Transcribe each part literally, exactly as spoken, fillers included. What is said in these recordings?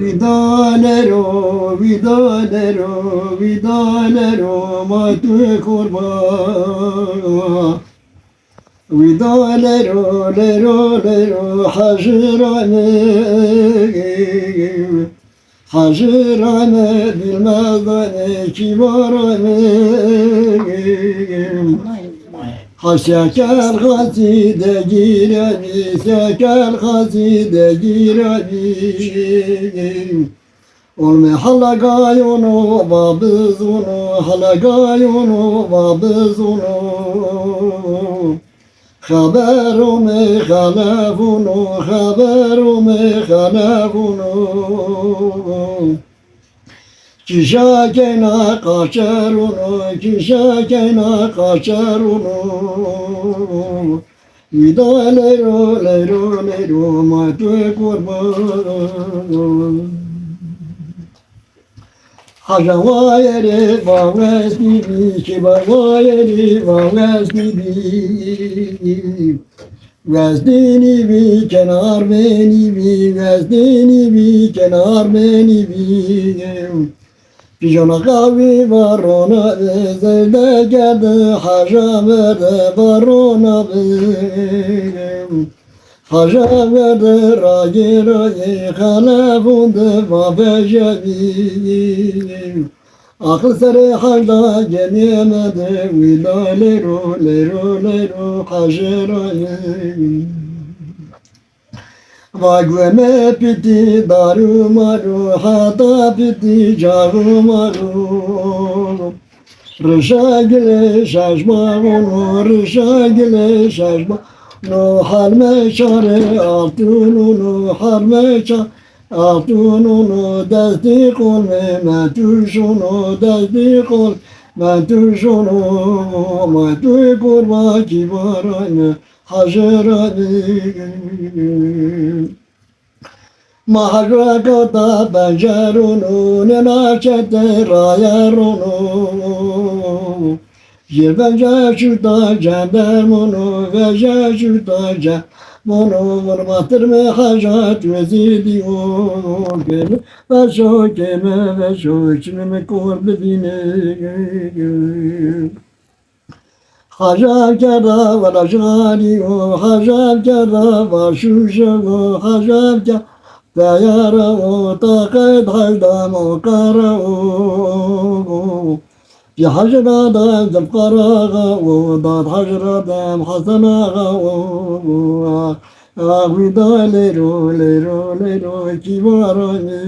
Vîdalero, vîdalero, vîdalero, ma tu kurban. Vîdalero, lero, lero, hecirane. Hecirane, bilmezane, kîbarane. Ha sekel xasî de gîremî, sekel xasî de gîremî. Olme halagayono vabizono, halagayono vabizono. Xebero me xelefono, xebero me xelefono. Kişa keyna qaçerono, kişa keyna qaçerono. Vîda leyro, leyro, leyro, ma tu kurban. Haca wayerê vawestî bî, kîbar wayerê vawestî bî. Westînî bî, kenar benî bî, westînî bî, kenar benî bî. Pîjona qawî varona bî, zerde kerde haca verde varona bî. Haca verde rayê rayê xelefon de vavejebî. Aqil serê hecda genî mende, wîda leyro, leyro, leyro, hecê rayê. Va gueme pitî darû marû, heta pitî carû marû. Rişa gilê şeşma vono, rişa gilê şeşma no, herme çarê altûn ono, herme çarê altûn ono, destî qolmê me tu şono, destî qolmê me tu şono, ma tu kurban kîbaranê. Hecê ra bî. Ma hecra kata pencerono, nêna çete raye rono. Jê vece şuta cendermono, vece şuta cendermono, vun ma tirmê heca tu zî dîyo. Kêmi veşo, kêmi veşo, çimê mi kor bivînê. Haca kerda wela jixanî o, haca kerda vaşûşe o, haca kerda teyare o, taqet hecda moqare o. Pî hecra dem zilqaraxa o, dad hecra dem Hesen Axa o. Ah, wîda leyro, leyro, leyro, kîbaranê.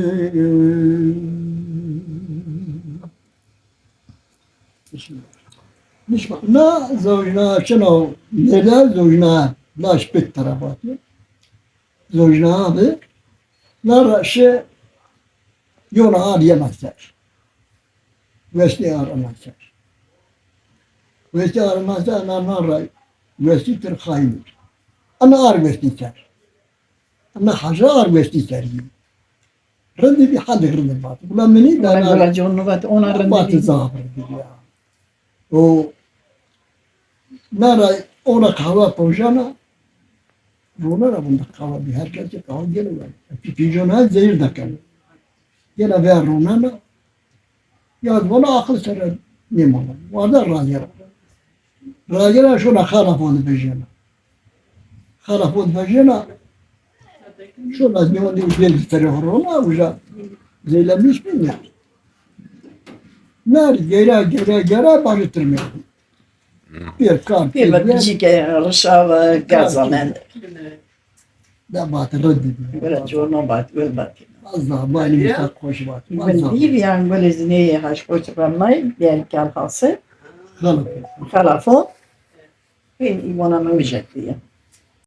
Na zojna çino nêde zojna laş pêk tera vatî. Zojna abi na ra şi yona ar yena ser. Westî ar ana ser. Westî ar ana ser na na ra westî tir xayîn. Ana ar westî ser. Ama haca ar westî ser yî. Rindî bî, hende rindî vat. Gula minî de. Gula, na gula con vat, ona rindî vat bî. Zaf rindî ya. O, na ra ona qehwe pojana, ronana bunda qehwe bî. Her kes ki qehwe gele ver. Pî-, pîjona zehir dekeno. Gele ver ronana. Ya vana aqil sere nêmana. Warda rayera. Rayera şona xala fon vejena. Xala fon vejena. Şona nêmana gel sere rona uca. Zeylemiş mi ne? Ner gera gera gera bajı tirmedi. Bir kar. Bir bak, bir cike rişava gazamen. Da vat rindî bî. Gule corno vat, gul vat. Wazda, balî mi sa xoş vat. Gul dî bî yan, gulê zinê yê haş xoş ramnay, bîyerî kal hase. Xelafo. Xelafo. Ê, î vona mi mijet bîye.